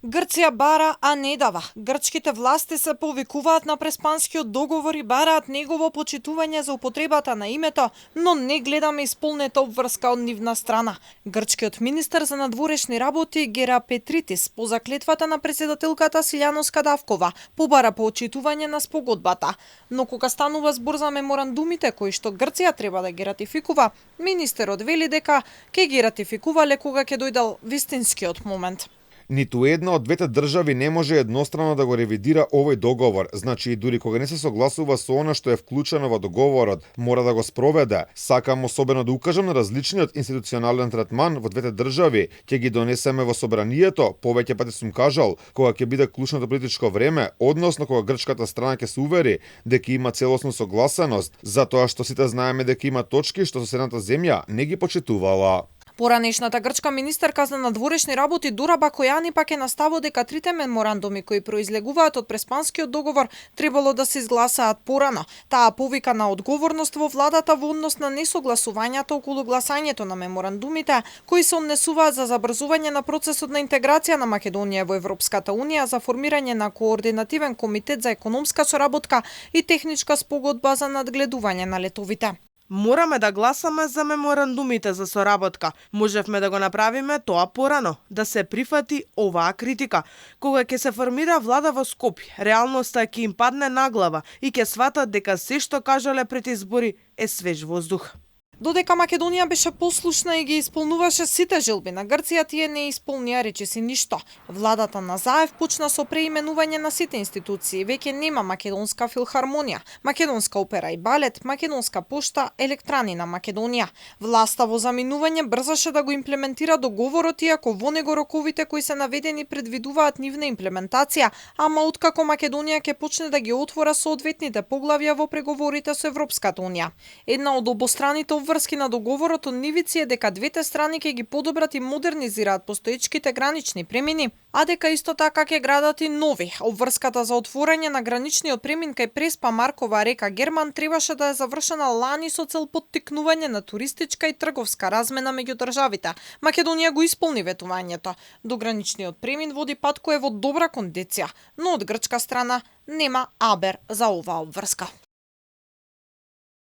Грција бара, а не дава. Грчките власти се повикуваат на Преспанскиот договор и бараат негово почитување за употребата на името, но не гледаме исполнета обврска од нивна страна. Грчкиот министер за надворешни работи Гера Петритис по заклетвата на председателката Силјано Скадавкова побара почитување на спогодбата. Но кога станува збор за меморандумите кои што Грција треба да ги ратификува, министерот вели дека ќе ги ратификувале кога ќе дојдел вистинскиот момент. Ниту една од двете држави не може еднострано да го ревидира овој договор, значи и дури кога не се согласува со она што е вклучено во договорот, мора да го спроведе. Сакам особено да укажам на различниот институционален третман во двете држави, ќе ги донесеме во собранието, повеќе пати сум кажал, кога ќе биде клучното политичко време, односно кога грчката страна ќе се увери дека има целосно согласеност, затоа што сите знаеме дека има точки што соседната земја не ги почитувала. Поранешната грчка министерка за надворешни работи Дора Бакојани пак е на ставот дека трите меморандуми кои произлегуваат од Преспанскиот договор требало да се изгласаат порано. Таа повика на одговорност во владата во однос на несогласувањата околу гласањето на меморандумите кои се однесуваат за забрзување на процесот на интеграција на Македонија во Европската унија, за формирање на координативен комитет за економска соработка и техничка спогодба за надгледување на летовите. Мораме да гласаме за меморандумите за соработка. Можевме да го направиме тоа порано, да се прифати оваа критика. Кога ќе се формира влада во Скопје, реалноста ќе им падне на глава и ќе сватат дека се што кажале пред избори е свеж воздух. Додека Македонија беше послушна и ги исполнуваше сите желби на Грција, тие не исполнија речиси ништо. Владата на Заев почна со преименување на сите институции. Веќе нема Македонска филхармонија, Македонска опера и балет, Македонска пошта, Електрани на Македонија. Власта во заминување брзаше да го имплементира договорот, иако во него роковите кои се наведени предвидуваат нивна имплементација, ама откако Македонија ќе почне да ги отвора соодветните поглавја во преговорите со Европската унија. Една од обостраните врски на договорот од нивици е дека двете страни ќе ги подобрат и модернизираат постоечките гранични премини, а дека исто така ќе градат и нови. Обврската за отворање на граничниот премин кај Преспа Маркова река Герман требаше да е завршена лани со цел поттикнување на туристичка и трговска размена меѓу државите. Македонија го исполни ветувањето. До граничниот премин води пат кој е во добра кондиција, но од грчка страна нема абер за оваа обврска.